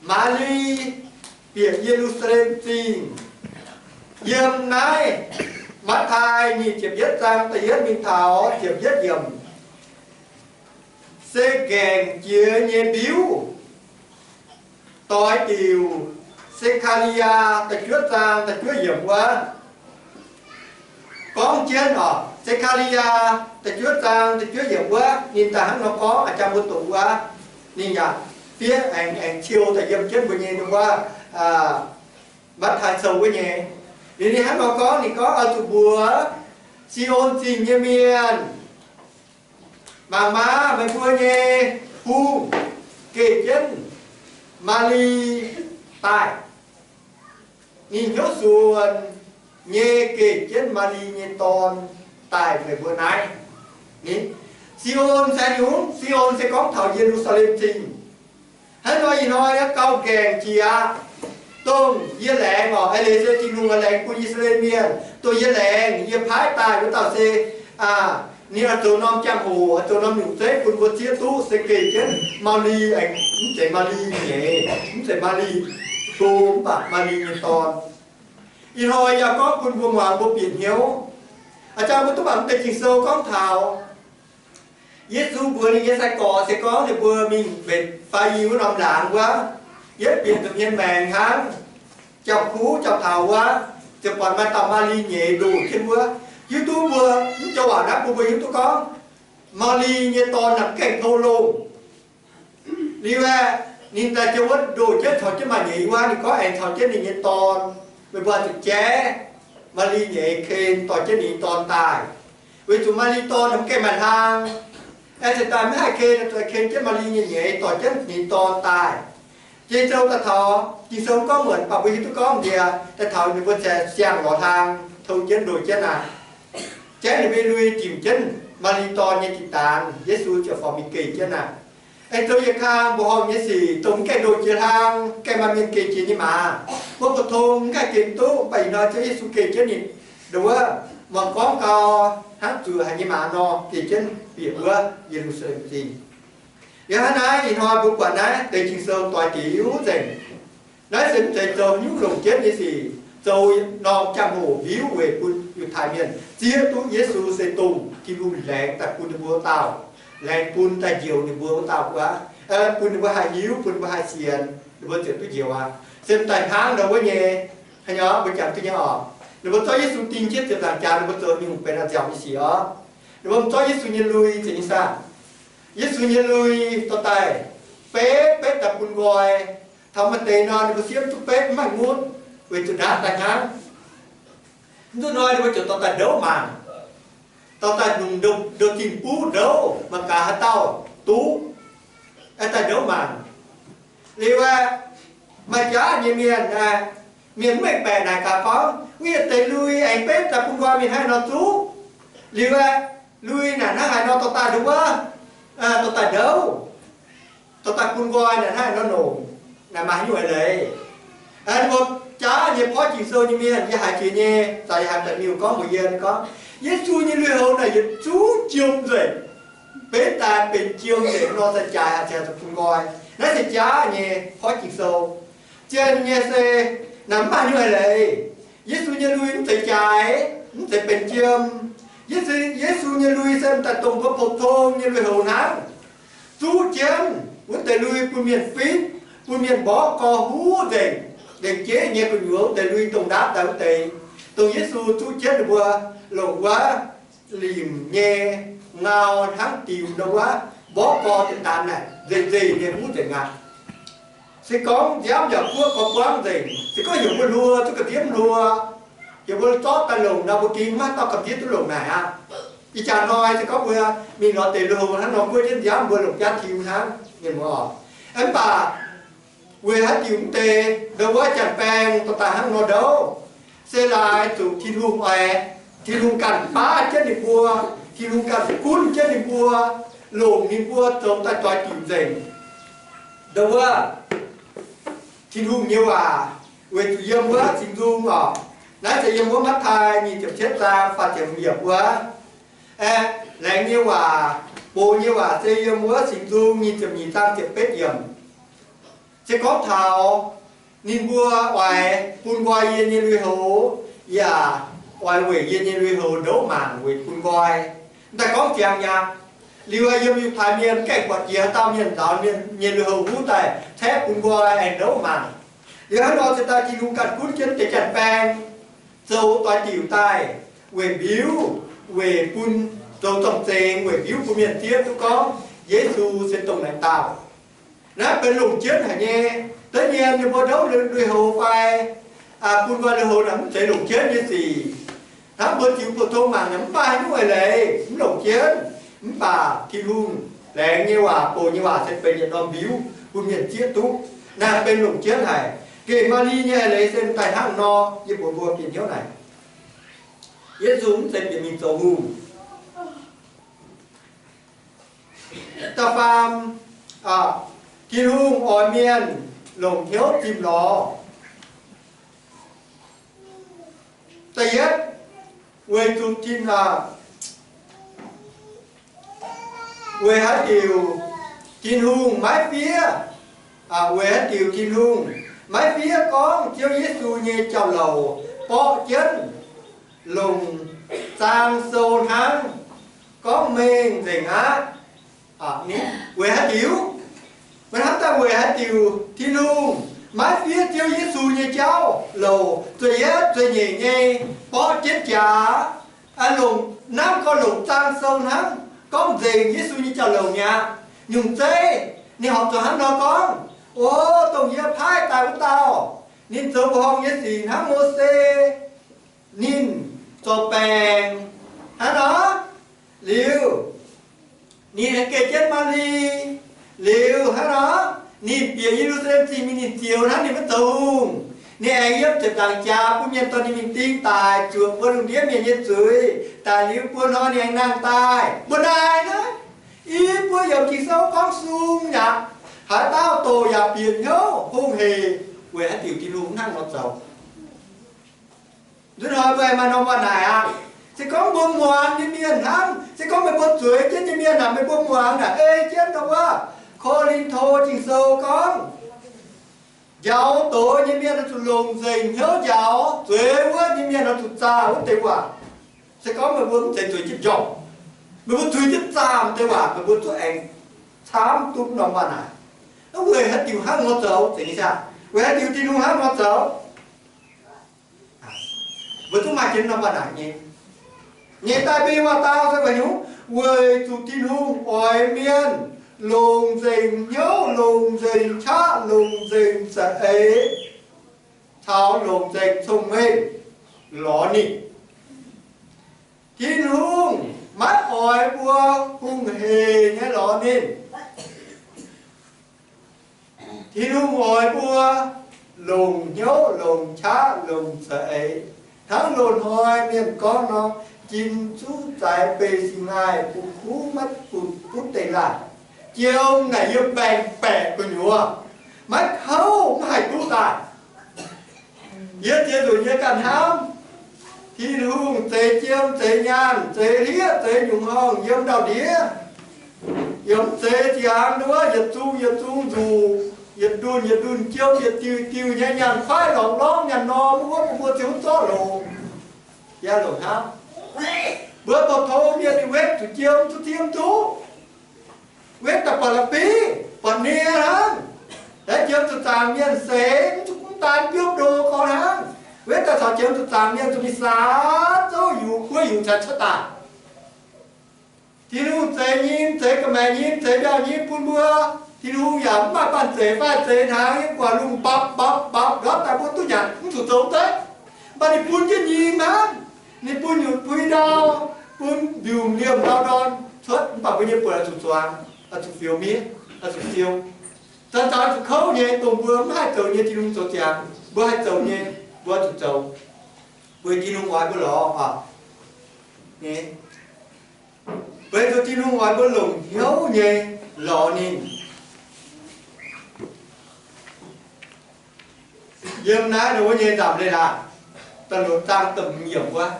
Maa^li bieqc Ye^lu^saa^lem Zingh. Yiem naaiv Matv^tai nyic ziepc yietv zaang da'yietv mingh taux ziepc yietv yiemc, se nqaengc jiex nyei mbiuv. Doix diuc, Se^kaa^li^yaa da'juov zaang da'juov yiemc wuov gorngv jienv oc. Se^kaa^li^yaa da'juov zaang da'juov yiemc wuov ninh daaih hnangv nor gorngv, a'jang mbuo doqc wuov, ninh yaac fiev aengx, aengx ciou daaih yiem jienv mbuo nyei wuov Matv^tai Sou wuov nyei. Liuz ninh hnangv nor gorngv, ninh gorngv, Oix zuqc mbuox Si^on Zingh nyei mienh, mangc maah, meih mbuo nyei hungh geh jienv Maa^li daaih. Ninh hnyouv suonc nyei geh jienv Maa^li nyei dorn daaih meih mbuo naaiv. Ni, Si^on se nyungc, Si^on se gorngv taux Ye^lu^saa^lem Zingh. Hnangv nor ih hnoi gauh nqaengc jiex aqv. Dongh yie laengz oc, eix leiz se Tin-Hungh laengz bun I^saa^laa^en Mienh. Dongh yie laengz, yie paaiv daaih wuov dauh se, aa, ninh oix zoux norm jangx-hoc, oix zoux norm nyungc zeiv bun mbuo zieqv duqv, se geh jienv Maa^li, aengx mv zeiz Maa^li nyeiz, mv zeiz Maa^li hlo, mv baac Maa^li nyei dorn. Ih hnoi yaac gorngv bun mbuo muangx, mbuo bieqc hnyouv. A'jang mbuo duqv mangc deix Ging-Sou gorngv taux Yesu mbuox ninh nyei sai-gorx se gorngv ninh mbuo mingh mbenc fai i wuov norm laangz wuov, yietv bieqc nza'hmien maengx hnangv, jauv-kuv jauv-taux wuov, ziouc buatc maaih dauh Maa^li nyeiz ndoh jienv wuov. Hiuv duqv mbuo mv joux waac naaiv bun mbuo hiuv duqv gorngv Maa^li nyei dorn naaic mv gaengh tov longh. Liuz aeqv, ninh daaih jienv wuov ndoh jienv caux jienv maaih nyeiz wuov, ninh gorngv aengx caux jienv ninh nyei dorn, meih mbuo zuqc jaiv Maa^li nyeiz Ken dorh jienv ninh nyei dorn daaih. Weic zuqc Maa^li dorn mv gaengh maaih hlang. Aengx ziouc daaih mv haih Ken, zuqc Ken jienv Maa^li nyei nyeiz dorh jienv ninh dorn daaih. Jiex sou daaih taux, Ging-Sou gorngv muonc, mv baac mbuo hiuv duqv gorngv diex daaih taux ninh mbuo siang-lorz hlang, tou jienv ndoh jienv aqv. Jaiv ninh mbuo lui dimc jienv Maa^li dorn nyei dinh dangx, Yesu ziouc forx mingh geh jienv aqv. Aengx zoux yietc kang mbuoqc horngh nyei sic, dongh mv gaengh ndoh jiex hlang, gaengh maaih mienh geh jiex nyei maaz. Mbuo mbu'ndongx mv gaengh geh duqv, mv baac ih hnoi Ziouv Yesu geh jienv ninh, ndongc wuov, muangx gorngv gau, hnangv zuqc haiz nyei maaz nor, geh jienv bieqc wuov Ye^lu^saa^lem Zingh. Liuz hnangv naaiv ih hnoi mbuo buatc naaiv deix Ging-Sou doix diuc nzengc. Naaiv se mv zeiz zoux nyungc longc jienv nyei sic, zoux norm jangx-hoc mbiuv weic bun Yiutai Mienh zieqv duqv Yesu se dongh Tin-Hungh laengz daaih bun ninh mbuo wuov dauh, laengz bun daaih njoux ninh mbuo wuov dauh wuov, bun ninh mbuo haih hiuv, bun ninh mbuo haih sienx, ninh mbuo ziouc duqv njoux aqv. Se m'daaih hnangv nor wuov nyei. Haaix nyungc mbuo jangx duqv nyei oc. Ninh mbuo zorqv Yesu ding jienv ziepc nzaangc jaax, ninh mbuo zoux nyungc benx nziaauc nyei sic oc. Ninh mbuo mv zorqv Yesu nyei lui, zeiz nyei saah? Yesu nyei lui dorh daaih betv betv daaih bun nqoi. Taux maaih deix nor, ninh mbuo siemv duqv betv mv maaih ngutv, weic zuqc ndaatv daaih hnangv. Mv duqv hnoi ninh mbuo ziouc dorh daaih ndouv mangc, dorh daaih nungx ndouv, ndouv zinh buv ndouv mangc gaax haaix dauh duqv, aengx daaih ndouv mangc. Liuz aeqv, maaih jaav nyei mienh, mienh mv mengh baeqc naaic gaax gorngv, wuov yietc deix lui aengx benx daaih bun nqoi mingh hnangv haaix nor zuqv. Liuz aeqv, lui naaic hnangv haaix nor dorh daaih ndouv wuov, dorh daaih ndouv, dorh daaih bun nqoi naaic hnangv haaix nor longc, naaic maaih haaix nyungc eix leiz. Ninh mbuo jaav nyei porv Ging-Sou nyei mienh yie haiz jiex nyei, zaux yie haiz baeqc miuh gorngv mbuox yie gorngv, Yesu nyei lui-houx naaic yietc zungv jiem nzengc, benx daaih benx jiem nzengc nor, sai-jaaix haaix zanc zuqc bun nqoi. Naaiv se jaav nyei porv Ging-Sou. Zien nyei se naaic mv maaih haaix nyungc eix leiz. Yesu nyei lui mv zeiz jaaix, mv zeiz benx jiem. Yesu, Yesu nyei lui se m'daaih dongh mbuo pou tong nyei lui-houx hnangv. Zuqv jienv wuov deix lui bun mienh fitv, bun mienh mborqv gorx huv nzengc, nzengc jeiv nyei gu'nyuoz wuov deix lui dongh ndaatv daaih wuov deix, dongh Yesu zuqv jienv ninh mbuo longc wuov limc nyei ngau hnangv diux ndau wuov, mborqv gorx deix daanx naaic nzengc nzengc nyei huv nzengc aqv. Se gorngv nziaamv yaac buov gorx buangv nzengc, se gorngv heuc mbuo hluo zuqc ga'ndiev mv hluo, heuc mbuo zorqv daaih longc nor, mbuo gengh maiv maaih dauh ga'ndiev duqv longc naaic aqv. Ih jaax hnoi se gorngv mbuo mingh lorz deix lui-houx hnangv nor, guov jienv nziaamv mbuo longc jaav tiux hnangv, mienh muoz. Mv baac weic haaix diuc mv deix ndau wuov janx-baeng dorh daaih hnangv nor ndouv, se laaix zuqc Tin-Hungh oix, Tin-Hungh ganh baav jienv ninh mbuo, Tin-Hungh ganh gunv jienv ninh mbuo, longc ninh mbuo zoux daaih doix diuc nzengc. Ndau wuov, Tin-Hungh nyei waac weic zuqc yiem wuov Singx Nzung oc. Naaiv se yiem wuov Matv^taai nyic ziepc cietv zaang faah ziepc yiemc wuov. Aeqv, laengz nyei waac, box nyei waac se yiem wuov Singx Nzung nyic ziepc nyeic zaang ziepc betv yiemc. Se gorngv taux ninh mbuo oix bun nqoi yie nyei lui-houx, yaac oix weic yie nyei lui-houx ndouv mangc weic bun nqoi. M'daaih gorngv ziangx mi'aqv. Liuz yiem Yiutai Mienh gaengh buatc jiex haaix dauh mienh nzaaux mienh nyei lui-houx huv daaih caeqv bun nqoi aengx ndouv mangc. Liuz hnangv nor se daaih Tin-Hungh ganh gunv jienv deix janx-baeng zoux doix diuc daaih weic mbiuv, weic bun, zoux zorng-zengx weic mbiuv bun mienh zieqv duqv gorngv Yesu se dongh naaic dauh. Naaiv benx longc jienv haic nyei. Deix mienh ninh mbuo ndouv lui-houx fai bun nqoi lui-houx naaic mv zeiz longc jienv nyei sic. Hnangv mbuo ziux pou-tong mangc naaic mv maaih haaix nyungc eix leiz mv longc jienv. Mv baac Tin-Hungh laengz nyei waac, box nyei waac se benx yietc norm mbiuv bun mienh zieqv duqv. Naaiv benx longc jienv haic. Geh Maa^li nyei eix leiz se m'daaih hnangv nor, yie mbuox mbuo bieqc hnyouv naaic. Yesu mv zeiz bieqc mingh zoux hungh. Da'faam, Tin-Hungh oix mienh longc hnyouv zimh lorz. Da'yietv, weic zuqc Tin, weic haaix diuc Tin-Hungh maiv fiev, weic haaix diuc Tin-Hungh maiv fiev gorngv Ziouv Yesu nyei jauv-louc borqv jienv longc zaang sou hnangv, gorngv mengh nzengc aqv. Weic haaix diuc? Meih hnamv daaih weic haaix diuc Tin-Hungh maiv fiev Ziouv Yesu nyei jauv-louc zueiz yietv zueiz nyeic nyei borqv jienv jaax, longc, hnangv gorngv longc zaang sou hnangv gorngv nzengc Yesu nyei jauv-louc mi'aqv. Nyungc zeiv ninh horpc zuqc hnangv nor gorngv, O, dongh yie paaiv daaih wuov dauh, ninh zoux mbuoqc horngh nyei sic hnangv Mose, ninh zorc baengc hnangv nor, liuz ninh aengx geh jienv Maa^li, liuz hnangv nor, ninh bieqc Ye^lu^saa^lem Zingh mingh, ninh zioux hnangv ninh maiv zoux hungh. Ninh aengx yiem ziepc nzaangc jaax bun mienh dorh ninh mingh ding daic, zuoqc mbuo lungh ndiev mienh nyei zuiz. Daic liuz buo hnoi ninh aengx nangh daaih. Mbuo naaiv naaiv, i buo yiemc Ging-Sou gorngv sung yaac, haaix dauh doqc yaac bieqc hnyouv hungh hec. Weic haaix diuc Tin-Hungh hnangv nor zoux? Nzunc hnoi mbuo maaih norm waac naaic aqv. Se gorngv mbuo muangx nyei mienh hnangv, se gorngv meih mbuo zueiz jienv nyei mienh naaic, meih mbuo muangx naaic ei jienv dongh wuov Ko^lin^to Ging-Sou gorngv, njaaux doz nyei mienh oix zuqc longc nzengc hnyouv njaaux, zueiz wuov nyei mienh oix zuqc zaah wuov deix waac. Se gorngv meih mbuo mv zeiz zueiz jienv njormh, meih mbuo zueiz jienv zaah deix waac, meih mbuo zuqc aengx camv duqv norm waac naaic. Weic haaix diuc hnangv nor zoux? Weic haaix diuc Tin-Hungh hnangv nor zoux? Mbuo zungv maaih jienv norm waac naaic nyei. Nyeic daaih mbuo nyei waac-daauh se weic haaix nyungc? Weic zuqc Tin-Hungh oix mienh longc nzengc hnyouv, longc nzengc qaqv, longc nzengc za'eix, caux longc nzengc cong-mengh lorz ninh. Tin-Hungh maiv oix mbuo hungh heic nyei lorz ninh. Tin-Hungh oix mbuo longc hnyouv, longc qaqv, longc za'eix. Hnangv loz-hnoi mienh gorngv nor, jin zuqv zaaix beiv sing naaiv, bun kuv maiv bun butv deix laanh. Jiem naaic yiem baengc baeqc gu'nyuoz, maiv kouv maiv haih duqv daaih. Yie ziex nzunc nyei ganh hnamv, Tin-Hungh zeix jiem, zeix nyaanh, zeix hlieqv, zeix nyungc horngh yiem ndau-ndiev. Yiem zeix ziangx nduov, yietc zung yietc zung nzuqc, yietc ndunh yietc ndunh jiem, yietc diuh diuh nyei nyaanh kuaaiv lorngx lorngv nyaanh norm wuov, mbuo ziouc zorqv longx. Yaac longx hnangv. Mbuo douz-touz mienh ninh wetv zuqc jiem duqv ziev duqv, wetv daaih buatc la'bieiv buatc nie hnangv. Daaih jiem zuqc zaangc mienh seix mv zuqc mv daan biouv ndo gorn hnangv. Wetv daaih caux jiem zuqc zaangc mienh zuqc mingh saax zouv yungz guoqv yungz caux cuotv daaih. Tin-Hungh zeix nyim, zeix ga'maeqc nyim, zeix mbiauh nyim bun mbuo. Tin-Hungh yaac mv maaih banh zeic fai zeix hnaangx, yiem guaax lungh mbapv mbapv mbapv ndortv daaih mbuo duqv nyanc mv zuqc zoux deix. Mv baac ninh bun jienv nyim hnangv. Ninh bun nyutc pui ndau, bun mbiungc liemh ndau ndorn cuotv, mv baac mbuo nyei buonc oix zuqc zuangx, oix zuqc fioux miev, oix zuqc siou. Zanc-zanc zuqc kouv nyei, dongh mbuo mv haih zoux nyei, Tin-Hungh zoux ziangx. Mbuo haih zoux nyei, mbuo zuqc zoux. Weic Tin-Hungh oix mbuo lorz oc. Weic zuqc Tin-Hungh oix mbuo longc hnyouv nyei lorz ninh. Yiem naaiv nor wuov nyei nzamc leiz-latc, da'luoqc zaang da'hmz yiemc wuov,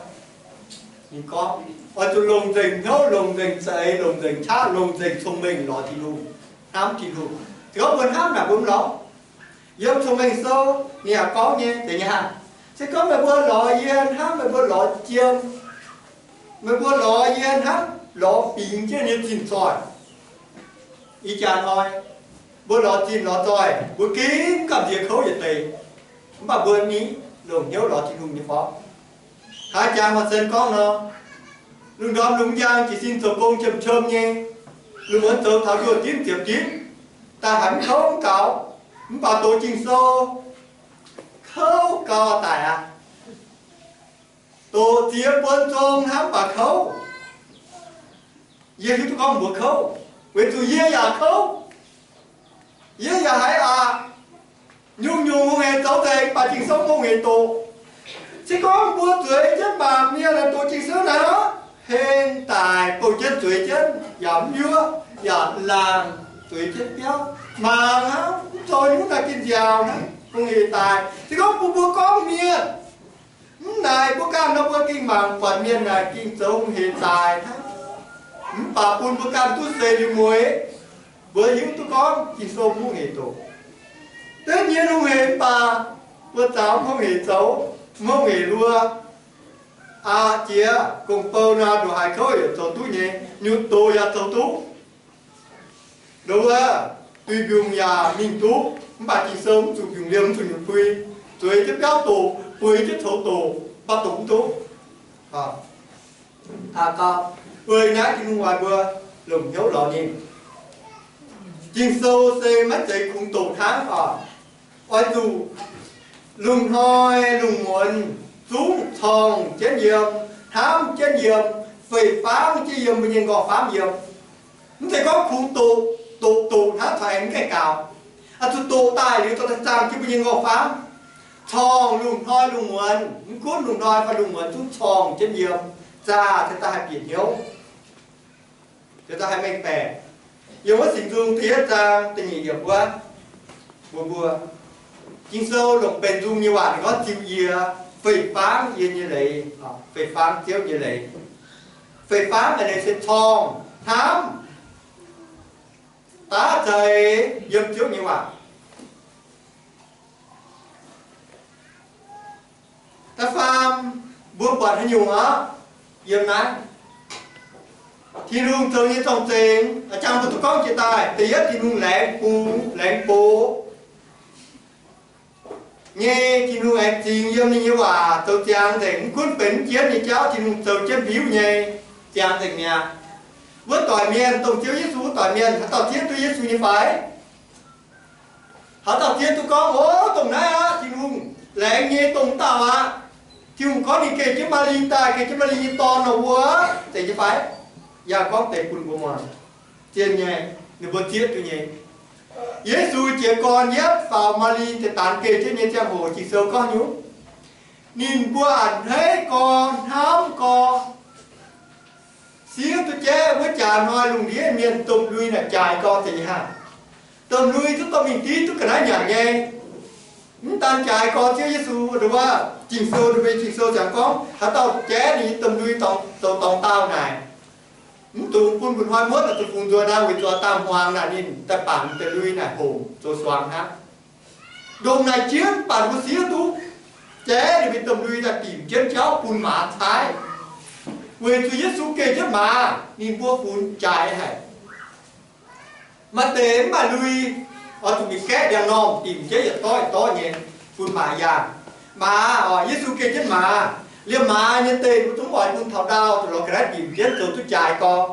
ninh gorngv, oix zuqc longc nzengc hnyouv, longc nzengc za'eix, longc nzengc qaqv, longc nzengc cong-mengh lorz Tin-Hungh, hnamv Tin-Hungh. Se gorngv mbuo hnamv naaic mbuo mv lorz. Yiem Cong-Mengh Sou ninh yaac gorngv nyei, zeiz nyei hnangv. Se gorngv meih mbuo lorz yie hnangv meih mbuo lorz jiem, meih mbuo lorz yie hnangv lorz bingx jienv nyei zinh zoih. Ih jaax hnoi, mbuo lorz zinh lorz zoih, mbuo gengh gamh nziex kouv yietc deix, mv baac mbuo ni longc hnyouv lorz Tin-Hungh nyei fov. Haaix jaax maaih sen gorngv nor, lungh ndorm lungh njang jiez sin zoux gong qiemx qom nyei, lungh muonz zoux taux njuov dimv ziepc dimv, daaih haiz mv kouv mv gaux, mv baac doqc Ging-Sou, kouv gau daic aqv. Doqc ziex buonc zong hnangv mv baac kouv. Yie hiuv duqv gorngv mbuox kouv, weic zuqc yie yaac kouv. Yie yaac haiz aqc. Nyungc-nyungc hungh hec zoux nzengc, mv baac Ging-Sou hungh hec doqc. Se gorngv mbuo zueiz jienv mangc mienh doqc Ging-Sou naaic, heng daic bouh jienv zueiz jienv yaac mv yuoqv, yaac laangc zueiz jienv biauv. Mangc hnangv mv zoux nyungc naaic gengh nziaauc hnangv, hungh hec daic. Se gorngv bun mbuo gorngv mienh, mv naaic mbuo ganh nor mbuo gengh mangc buatc mienh naaic gengh zoux hungh hec daic hnangv. Mv baac bun mbuo ganh duqv seix liuz mueiz, mbuo hiuv duqv gorngv Ging-Sou hungh hec doqc. Dengv nyei hungh hec mv baac mbuo zaux hungh hec zoux, hungh hec luo. Aa, jiex gong-bou nor, ndongc haaix kouv yaac zoux duqv nyei, nyutc doz yaac zoux duqv. Ndongc wuov, duih mbiungc yaac mingh duqv, mv baac Ging-Sou mv zuqc mbiungc liemh, mv zuqc nyutc pui, zueiz jienv biauv doqc, bueix jienv coux doqc, mv baac doqc mv duqv. Weic naaiv Tin-Hungh oix mbuo longc hnyouv lorz ninh. Ging-Sou se maiv zeiz kungx doqc hnangv oc. Oix zuqc lungh hnoi lungh muonz zungv corngh jienv yiem, hnamv jienv yiem, fei-fangv jienv yiem mbuo nyei nqorngv-famv yiem. Mv zeiz gorngv kungx doqc, doqc, doqc hnangv taux aengx mv gaengh gaux. Oix zuqc doqc daaih liuz dorh daaih zaangh jienv mbuo nyei nqorngv-famv. Corngh lungh hnoi lungh muonz, mv gunv lungh hnoi fai lungh muonz zungv corngh jienv yiem, zaah cingx daaih haih bieqc hnyouv, cingx daaih haih mengh baeqc. Yiem wuov Singx Nzung da'yietv zaang da'nyeic yiemc wuov, mbuox mbuo, Ging-Sou longc benx nzung nyei waac ninh gorngv ziux yie, fei-fangv yie nyei leiz, fei-fangv Ziouv nyei leiz. Fei-fangv naaic se corngh, hnamv, daav za'eix yiem Ziouv nyei waac. Da'faam, mbuo buatc haaix nyungc aqv? Yiem naaiv, Tin-Hungh zoux nyei zorng-zengx, a'jangv mbuo duqv gorngv jiex daaih, da'yietv Tin-Hungh laengz bungx, laengz boz nyei. Tin-Hungh aengx zingx yiem ninh nyei waac zoux ziangx nzengc, mv gunv benx mv jienv nyei jauv, Tin-Hungh zoux jienv mbiuv nyei, ziangx nzengc mi'aqv. Wuov doic mienh, dongh Ziouv Yesu wuov doic mienh, haaix dauh zieqv duqv Yesu nyei fai? Haaix dauh zieqv duqv gorngv, o, dongh naaiv aqv, Tin-Hungh laengz nyei dongh dauh aqv. Tin-Hungh gorngv ninh geh jienv Maa^li daaih, geh jienv Maa^li nyei dorn nor wuov, zeiz nyei fai? Yaac gorngv deix bun mbuo muangx. Zien nyei, ninh mbuo zieqv duqv nyei. Yesu jiez gorn yietv faaux Maa^li deix daanx geh jienv nyei ziangh hoc, Ging-Sou gorngv nyungc, ninh mbuo a'hneiv gorx, hnamv gorx, siev duqv jaiv wuov jaax hnoi lungh ndiev mienh domh lui naaic jaaix gorx deix nyei hnangv. Domh lui duqv domh mingh div duqv ga'naaiv nyanc nyei. Mv daan jaaix gorx Ziouv Yesu, nduov, Ging-Sou, ninh mbuo Ging-Sou ziouc gorngv haaix dauh jaiv ninh nyei domh lui zoux dorngx daauh naaic, mv dungx bun mba'hnoi muotv naaic zuqc fungx nzuonx naaic, weic zuqc daamh hmuangx naaic ninh daaih bangc deix lui naaic hoc zoux suangx hnangv. Ndongc naaic jienv mv baac mbuo siev duqv jaiv ninh mbuo domh lui daaih dimc jienv jauv bun maaz caaiv. Weic zuqc Yesu geh jienv maaz, ninh mbuo funx jaaix haic. Maaih deix mv maaih lui, oix zuqc mingh gaeqv ndiangx-normh dimc jienv yietc dorv yietc dorv nyei bun maaz yaangh. Maaz oc, Yesu geh jienv maaz. Liemh maaz nyei deic mbuo zungv oix bun taux ndau zuqc lorz ga'naaiv dimc jienv zoux duqv jaaix gorx.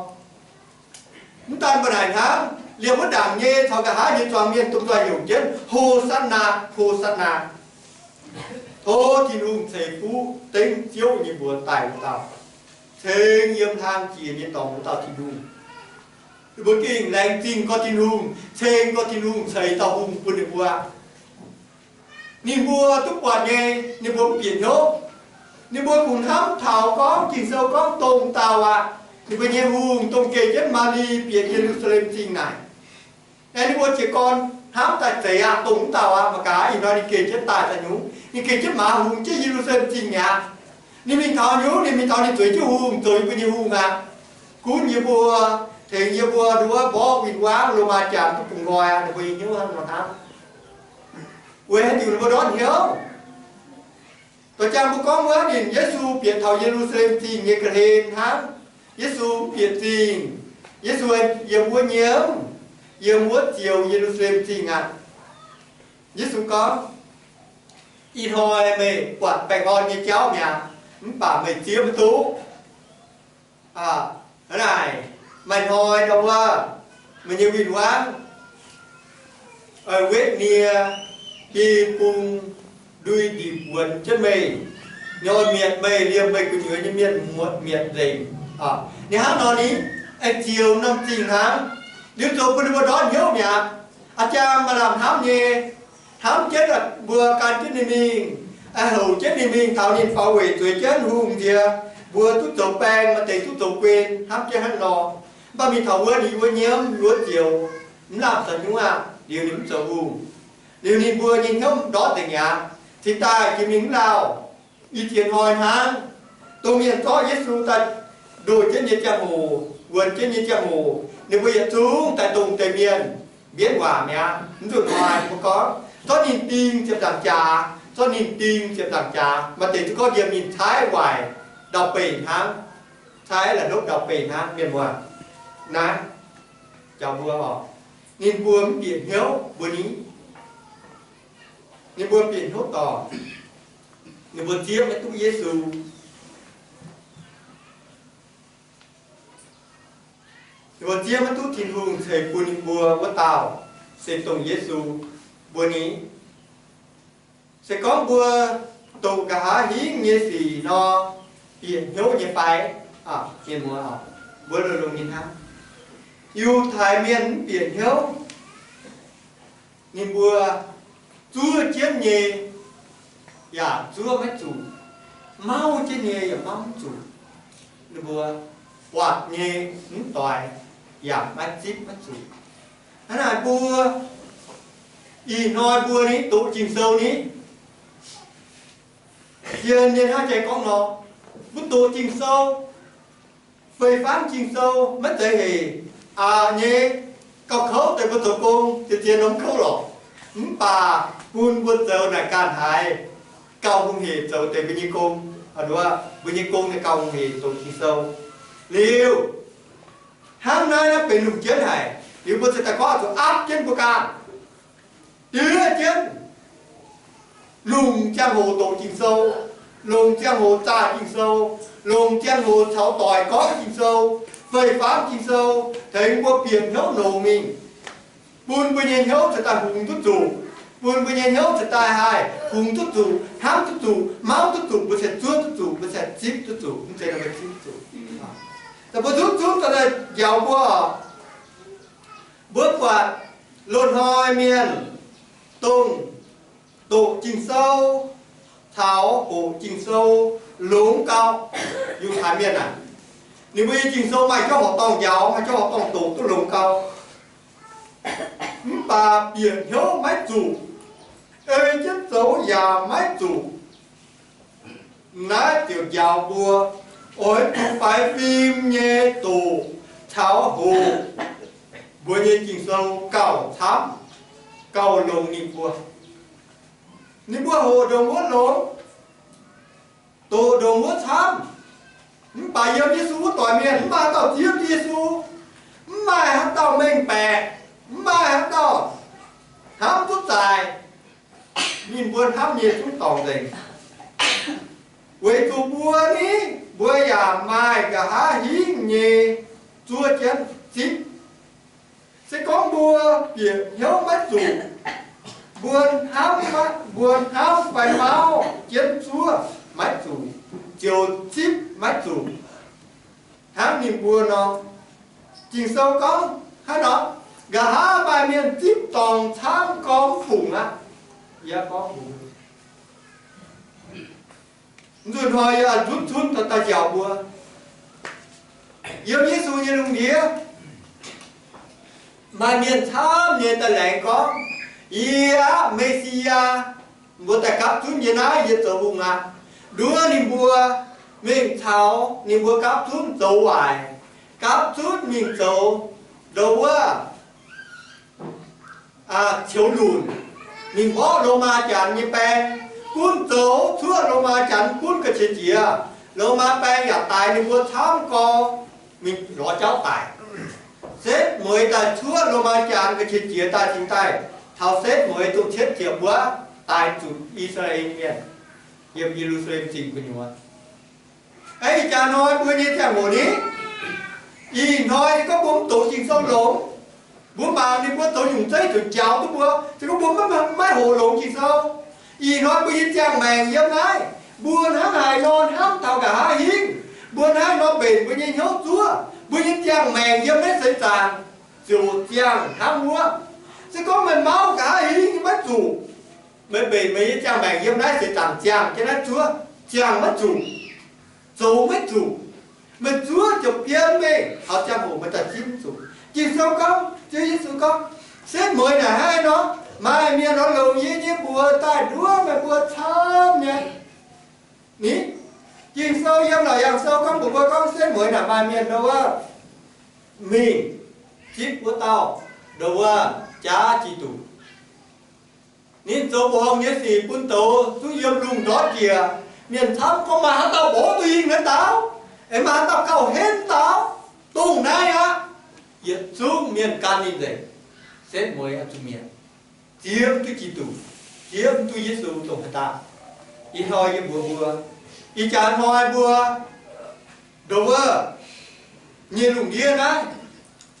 Mv daan mbuo naaic hnangv, liemh wuov ndaangc nyei caux nqa'haav nyei zuangx mienh domh nzoih heuc jienv, Ho^saa^naa, Ho^saa^naa! Tov Tin-Hungh ceix fuqv dengv Ziouv nyei mbuox daaih wuov dauh. Ceng yiem hlang jiex nyei dorngx wuov dauh Tin-Hungh. Ninh mbuo gengh laengz zingh gorx Tin-Hungh, ceng gorx Tin-Hungh ceix dauh hungh bun ninh mbuo. Ninh mbuo duqv buatc nyei, ninh mbuo mv bieqc hnyouv. Ninh mbuo kungx hnamv taux gorngv Ging-Sou gorngv dongh dauh aqv, ninh mbuo nyei hungh dongh geh jienv Maa^li bieqc Ye^lu^saa^lem Zingh naaic. Naaiv ninh mbuo jiez gorn hnamv daaih zeiz aqv, dongh wuov dauh aqv. Mangc gaax, ih hnoi ninh geh jienv daaih daaih nyungc, ninh geh jienv maaz hungx jienv Ye^lu^saa^lem Zingh mi'aqv. Ninh mingh taux nyungc, ninh mingh taux ninh zueiz jienv hungh, zoux yie mbuo nyei hungh aqv. Gunv yie mbuo, tengx yie mbuo nduov mborqv win-wangv, Lomaa Janx duqv bungx nqoi aqv. Ninh mbuo nyei hnyouv hnangv nor hnamv. Weic haaix diuc ninh mbuo ndortv hnyouv? Doix jangx mbuo gorngv wuov, ninh Yesu bieqc taux Ye^lu^saa^lem Zingh nyei ga'hlen hnangv. Yesu mv bieqc zingh. Yesu yiem wuov nyiemv, yiem wuov zioux Ye^lu^saa^lem Zingh aqv. Yesu gorngv, ih hnoi meih buatc baengh orn nyei jauv mi'aqv, mv baac meih zieqv maiv duqv. Hnangv naaic, maaih hnoi ndau wuov, meih nyei win-wangv, wetv nie, biei bung, ndui ndipc wuonx jienv meih, nyouz mietc meih, liemh meih gu'nyuoz nyei mienh muotc mietc nzengc. Ninh hnangv nor ni, aengx zioux norm zingh hnangv. Liuz zoux bun ninh mbuo ndortv hnyouv mi'aqv. A'jang maaih lamh hnamv nyei, hnamv jienv mbuo gan jienv ninh mingh, houc jienv ninh mingh taux ninh faaux weic zueiz jienv hungh nziex, mbuo duqv zoux baeng, maaih deix duqv zoux guen, hnamv jienv hnangv nor. Mv baac mingh taux wuov ninh wuov nyiemv wuov zioux, mv lamh zoux hnyouv aqv. Liuz ninh mv zoux hungh. Liuz ninh mbuo nyei hnyouv ndortv nzengc mi'aqv. Cingx daaih jiex mingh mv lauh. Ih ziex hnoi hnangv, dongh mienh zorqv Yesu daaih ndoh jienv nyei ziangh hoc, wuonx jienv nyei ziangh hoc, ninh mbuo yietc zungv daaih dongh deix mienh mbienv waac mi'aqv. Mv nzunc hnoi mbuo gorngv, zorqv ninh ding ziepc nzaangc jaax, zorqv ninh ding ziepc nzaangc jaax. Maaih deix zuqc gorngv yiem ninh caaiv waaic ndau-beih hnangv, caaiv la'hnopv ndau-beih hnangv, mienh muoz. Naaiv, jangx mbuo oc, ninh mbuo mv bieqc hnyouv mbuo ni. Ninh mbuo bieqc hnyouv dorngc. Ninh mbuo zieqv maiv duqv Yesu. Ninh mbuo zieqv maiv duqv Tin-Hungh ceix bun ninh mbuo wuov dauh, se dongh Yesu mbuo ni. Se gorngv mbuo doqc nqa'haav hingv nyei sic nor, bieqc hnyouv nyei fai? Mienh muoz, mbuo longx-longx nyei hnangv. Yiutai mienh mv bieqc hnyouv. Ninh mbuo zuov jienv nyei yaac zuov maiv zuqc, mauv jienv nyei yaac mauv mv zuqc. Ninh mbuo buatc nyei mv doix, yaac maiv zipv maiv zuqc. Hnangv naaic mbuo, ih hnoi mbuo ni doqc Ging-Sou ni, zien nyei hnangv jai gorngv nor, mbuo doqc Ging-Sou, fei fangv Ging-Sou maiv zeiz hec aqc nyei. Gauh kouv deix mbuo zoux gong, zien-zien norm kouv lorqc. Mv baac bun mbuo zoux naaic ganh haiz gauh hungh hec zoux deix mbuo nyei gong. Mbuo nyei gong naaic gauh hungh hec doqc Ging-Sou. Liuz, hnangv naaiv naaiv benx lungh jienv haic. Liuz mbuo cingx daaih gorngv zuqc aapv jienv mbuo ganh, diev jienv, longc ziangh hoc doqc Ging-Sou, longc ziangh hoc zaah Ging-Sou, longc ziangh hoc caux doic gorngv Ging-Sou, fei fangv Ging-Sou, tengx mbuo bieqc hnyouv longx mingh, bun mbuo nyei hnyouv cingx daaih hungx duqv zuqc. bun mbuo nyei hnyouv cingx daaih haih kungx duqv zuqc, hnamv duqv zuqc, mauv duqv zuqc, mbuo cingx zuov duqv zuqc, mbuo cingx zipv duqv zuqc, mv zeiz mbuo zipv zuqc. Mbuo zunv zunv daaih njaaux mbuo, mbuo buatc loz-hnoi mienh dongh doqc Ging-Sou caux hoqc Ging-Sou longx gau. Yiutai mienh aah, ninh mbuo nyei Ging-Sou maaih jauv horqc dorngh njaaux, maaih jauv horqc dorngh doqc duqv longx gau. Mv baac bieqc hnyouv maiv zuqc, ei jienv zoux yaac maiv zuqc. Naaiv ziouc njaaux mbuo oix zuqc faix fim nyei doqc caux hoqc mbuo nyei Ging-Sou gauh camv, gauh longx ninh mbuo. Ninh mbuo hoqc ndongc wuov longx, doqc ndongc wuov camv. Mv baac yiem Yesu wuov doic mienh mv maaih haaix dauh zieqv Yesu, mv maaih haaix dauh mengh baeqc, mv maaih haaix dauh hnamv duqv zaaix ninh mbuo hnamv nyei zungv dorngc nzengc. Weic zuqc mbuo ni, mbuo yaac maaih nqa'haav hingv nyei zuov jienv zipv. Se gorngv mbuo bieqc hnyouv maiv zuqc, mbuo hnamv, mbuo hnamv fai mauv jienv zuov maiv zuqc, ziouc zipv maiv zuqc. Hnangv ninh mbuo nor, Ging-Sou gorngv hnangv nor, nqa'haav maaih mienh zipv dorngc camv gorngv mv fungc aqv. Yie gorngv fungc. Nzunc hnoi yie zunv zunv daaih njaaux mbuo, yiem Yesu nyei lungh ndiev maaih mienh camv nyei daaih laengz gorngv, Yie aqv, Me^si^yaa. Mbuo daaih gapv zunv yie naaiv, yie zoux hungh aqv. Nduov ninh mbuo mingh caux ninh mbuo gapv zunv zoux waaic, gapv zunv mingh zoux ndau wuov ceux lunc. Ninh mborqv Lomaa Janx nyei baeng, gunv zoux cuotv Lomaa Janx gunv ga'qiex jiez. Lomaa baeng yaac daix ninh mbuo camv gorx, mingh lorz jauv daic. Setv mueiz daaih cuotv Lomaa Janx ga'qiex jiez daaih cingx daaih taux setv mueiz dongh cietv ziepc wuov daaih zuqc I^saa^laa^en Mienh yiem Ye^lu^saa^lem Zingh gu'nyuoz. Aeqv, ih jaax hnoi mbuo nyei ziangh hoc ni, ih hnoi se gorngv mbuo mv doqc Ging-Sou longx, mbuo mangc ninh mbuo zoux nyungc zeiv zuqc njaaux duqv mbuo, se gorngv mbuo maiv, maiv hoqc longx Ging-Sou. Ih hnoi mbuo nyei ziangh maengc yiem naaiv, mbuo hnangv haaix nor hnamv taux nqa'haav hingv, mbuo hnangv haaix nor mbenc mbuo nyei hnyouv zuov, mbuo nyei ziangh maengc yiem naaiv seix zaangc ziouc ziangh hnangv wuov. Se gorngv meih mauv nqa'haav hingv maiv zuqc, meih mbenc meih nyei ziangh maengc yiem naaiv seix zaangc ziangh jienv naaiv zuov, ziangh maiv zuqc, zoux maiv zuqc. Meih zuov ziouc biem meih taux ziangh hoc meih daaih zipv zuqc. Ging-Sou gorngv, Ziouv Yesu gorngv, setv mueiz naaic hnangv nor, maaih mienh oix longc yie nyei mbuox daaih nduov meih mbuo camv nyei. Ni, Ging-Sou yiem Laauc Yaangh Sou gorngv mbuox mbuo gorngv setv mueiz naaic maaih mienh ndau wuov mingh zipv wuov dauh ndau wuov jaav Giduc. Ninh zoux mbuoqc horngh nyei sic bun douz zungv yiem lungh ndortv njiec. Mienh camv gorngv, maaih haaix dauh mborqv duqv yingh naaiv dauh? Aengx maaih haaix dauh gauh henv dauh? Dongh naaiv aqv. Yietc zungv mienh gan ninh nzengc. Setv mueiz oix zuqc mietc, zieqv duqv Giduc, zieqv duqv Yesu dongh haaix dauh. Ih hnoi yie mbuox mbuo, ih jaax hnoi mbuo ndau wuov nyei lungh ndiev naaiv,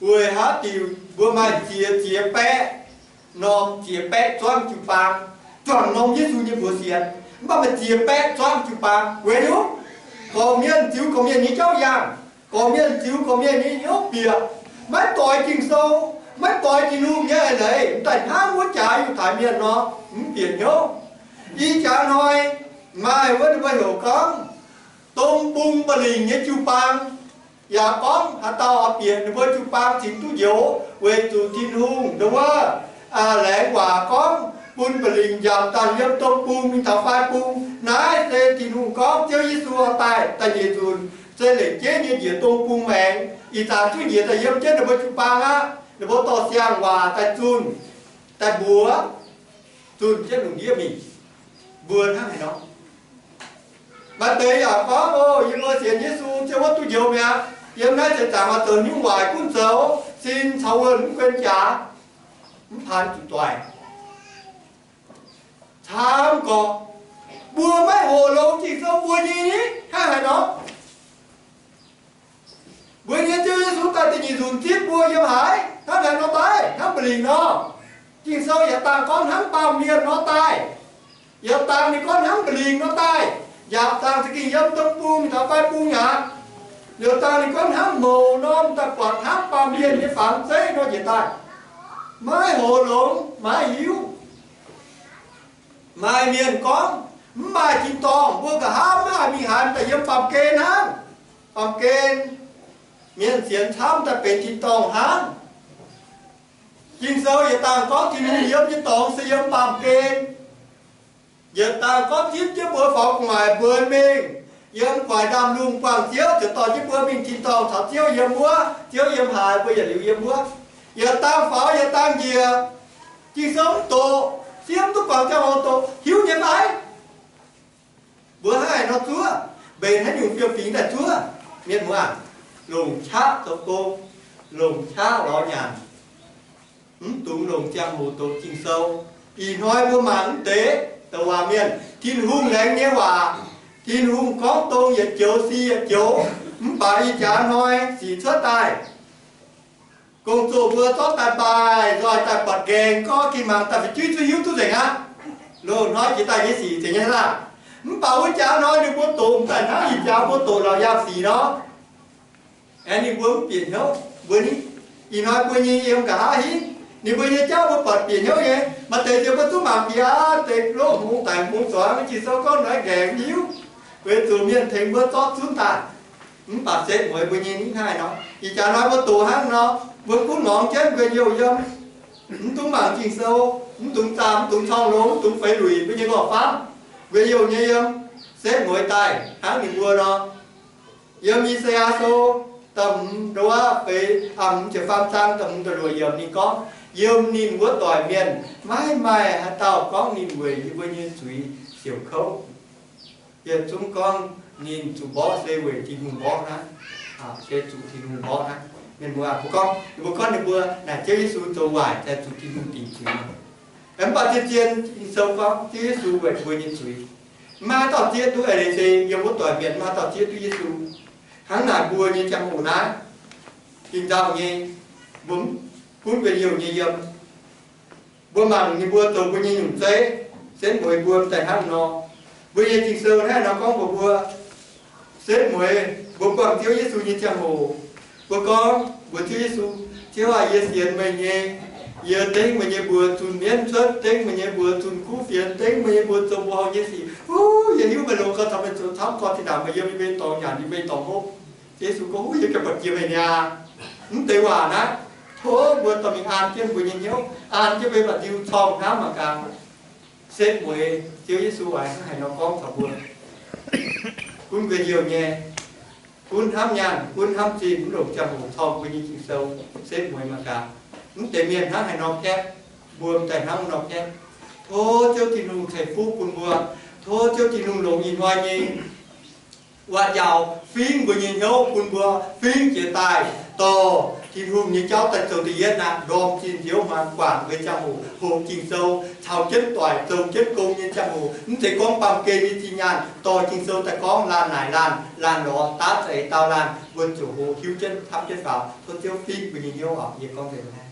weic haaix diuc mbuo maaih ziex ziex baeqv norm, ziex baeqv zuangv jiu-baang, juangc norm Yesu nyei mbuox sienx, mv baac maaih ziex baeqv zuangv jiu-baang weic haaix nyungc? Gorqv-mienh ziux gorqv-mienh nyei jauv yangh, gorqv-mienh ziux gorqv-mienh nyei hnyouv bieqc, maiv doix Ging-Sou, maiv doix Tin-Hungh nyei eix leiz, m'daaih hnangv wuov jaax Yiutai Mienh nor, mv bieqc hnyouv. Ih jaax hnoi maaih wuov ninh mbuo heuc gorngv dong bung mba'lingc nyei jiu-baang. Yaac gorngv haaix dauh oix bieqc ninh mbuo jiu-baang cingx duqv njoux, weic zuqc Tin-Hungh ndau wuov laengz waac gorngv bun mba'lingc njaapc daaih yiem dong bung mingh taux fai bung. Naaiv se Tin-Hungh gorngv Ziouv Yesu oix daaih da'nyeic nzunc se lengc jeiv nyei njiec dong bung maengx. Ih zanc zungv njiec daaih yiem jienv ninh mbuo jiu-baang aqv. Ninh mbuo dorh siang-waac daaih zunh, daaih mbuox, zunh jienv lungh ndiev mingh. Mbuo hnangv haaix nor? Maaih deix yaac gorngv, O, yie mbuo sienx Yesu, Ziouv wuov duqv njoux mi'aqv. Yiem naaiv seix zaangc oix zoux nyungc waaic gunv zoux, sin caux wuonh mv guen jaax, mv paan zuqc doic. Camv gorx, mbuo maiv hoqc longx Ging-Sou mbuo nyei ni, hnangv haaix nor? Mbuo nyei Ziouv Yesu daaih da'nyeic nzunc zipv mbuo yiem haaix? Hnangv haaix nor daaih? Hnangv mba'lingc nor. Ging-Sou yietc dangh gorngv hnangv baamh mienh nor daaih, yietc dangh ninh gorngv hnangv mba'lingc nor daaih, yaac dangh za'gengh yiem dong bung taux fai bung aqv. Yietc dangh ninh gorngv hnangv mouc norm daaih buatc hnangv baamh mienh nyei fangx zeiv nor njiec daaih. Maiv hoz longx, maiv hiuv. Maaih mienh gorngv, mv maaih tin-dorngh, mbuo nqa'haav mv haih mingh haaix, daaih yiem baamh gen hnangv. Baamh gen mienh sienx camv daaih benx tin-dorngh hnangv. Ging-Sou yietc dangh gorngv Tin-Hungh yiem nyei dorngx se yiem baamh gen. Yietc dangh gorngv zipv jienv mbuo faaux gu'nguaaic mbuonx mingh, yiem guaix ndaamv-lungh buangh Ziouv ziouc dorh jienv mbuo mingh tin-dorngh caux Ziouv yiem wuov, Ziouv yiem haaix mbuo yietc liuz yiem wuov. Yietc dangh faaux yietc dangh njiec. Ging-Sou mv doqc, siev mv duqv guangc ziangh hoc doqc, hiuv nyei fai? Mbuo hnangv haaix nor zuov? Mbenc haaix nyungc fiem-fingx daaih zuov? Mienh muoz, longc qaqv zoux gong, longc qaqv lorz nyanc, mv dungx longc ziangh hoc doqc Ging-Sou. Ih hnoi mbuo mangc mv deix douc waac mienh, Tin-Hungh laengz nyei waac, Tin-Hungh gorngv dong yietc joux si yietc joux, mv baac ih jaax hnoi sic cuotv daaih, gong-zoh mbuo zorqv daaih baaih nzoih daaih buatc nqaengx gorngv ging mangc daaih fu'jueiv zuqc hiuv duqv nzengc aqv. Loz-hnoi jiex daaih nyei sic zeiz nyei laangh. Mv baac wuov jaax hnoi ninh mbuo doqc daaih hnangv ih jaax mbuo doqc Laauc Yaangh Sic nor, aengx ninh mbuo mv bieqc hnyouv. Mbuo ni, ih hnoi mbuo nyei yiem nqa'haav hingv, ninh mbuo nyei jauv mbuo buatc bieqc hnyouv nyei. Maaih deix ziouc mbuo zungv mangc bieqc aqv, deix loz-hmung daic hmung zuangx, Ging-Sou gorngv naaiv nqaengx hiuv, weic zuqc mienh tengx mbuo zorqv zunv daaih. Mv baac setv mueiz mbuo nyei nitv hnangv haaix nor. Ih jaax hnoi mbuo doqc hnangv nor, mbuo gunv muangx jienv mbuo youh yiem, mv dungx mangc Ging-Sou, mv dungx zaah, mv dungx corng longx, mv dungx feix luic mbuo nyei nqorngv-famv, mbuo youh nyei yiem, setv mueiz daaih hnangv ninh mbuo nor. Yiem I^saa^yaa Sou da'hmz nduov feix, aa, hmz ziepc faam zaang da'hmz da'luoqc yiemc ninh gorngv, yiem ninh wuov doic mienh maiv maaih haaix dauh gorngv ninh weic yie mbuo nyei zuiz siouc kouv. Yietc zungv gorngv ninh zuqc mborqv se weic Tin-Hungh mborqv hnangv, se zuqc Tin-Hungh mborqv hnangv. Mienh muoz, mbuo gorngv, mbuo gorngv ninh mbuo naaic Ziouv Yesu zoux waaic daaih zuqc Tin-Hungh dingc zuiz. Mv baac zien-zien Ging-Sou gorngv Ziouv Yesu weic mbuo nyei zuiz. Maiv maaih dauh zieqv duqv eix leiz se yiem wuov doic mienh maiv maaih dauh zieqv duqv Yesu. Hnangv naaic mbuo nyei ziangh hoc naaiv, ging-nzauh nyei, mbuo gunv mbuo youh nyei yiem, mbuo mangc ninh mbuo zoux mbuo nyei nyungc zeiv, setv mueiz mbuo daaih hnangv nor. Mbuo nyei Ging-Sou hnangv nor gorngv mbuox mbuo, setv mueiz mbuo buangh Ziouv Yesu nyei ziangh hoc, mbuo gorngv mbuox Ziouv Yesu, Ziouv aah, yie sienx meih nyei. Yie dengv meih nyei mbuox zunh mienv cuotv, dengv meih nyei mbuox zunh kuv fienx, dengv meih nyei mbuox zoux mbuoqc houh nyei sic. Huv, yie hiuv meih longx gau, caux meih zoux camv gau, zinh ndaangc meih yiem yie mbuo nyei dorngx nyanc, yie mbuo nyei dorngx hopv. Yesu gorngv, Huv, yie gengh buatc jiex meih niaa. Mv deix waac naaiv, tov mbuo dorh mingh an jienv mbuo nyei hnyouv, an jienv mbuo nyei ba'diuh corng hnamv mangc gaax. Setv mueiz Ziouv Yesu oix hnangv haaix nor gorngv taux mbuo. Gunv mbuo youh nyei, gunv hnamv nyaanh, gunv hnamv zinh, mv longc ziangh hoc corng mbuo nyei Ging-Sou, setv mueiz mangc gaax. Mv deix mienh hnangv haaix nor kaeqv, mbuo m'daaih hnangv nor kaeqv. Tov Ziouv Tin-Hungh ceix fuqv bun mbuo. Tov Ziouv Tin-Hungh longc ih hnoi nyei waac-njaaux fingv mbuo nyei hnyouv bun mbuo fingv jiez daaih dorh Tin-Hungh nyei jauv daaih zoux da'yietv aqv. Ndorm zinh nziouv hmuangx guangc mbuo ziangh hoc, hoqc Ging-Sou, caux jienv doic zoux jienv gong nyei ziangh hoc, mv zeiz gorngv baamh gen nyei zinh nyaanh, dorh Ging-Sou daaih gorngv laanh naaic laanh, laanh lorz daav za'eix dau laanh, mbuo ziouc hoqc hiuv jienv camv jienv faaux. Tov Ziouv fingv mbuo nyei hnyouv oc. Yie gorngv nzengc.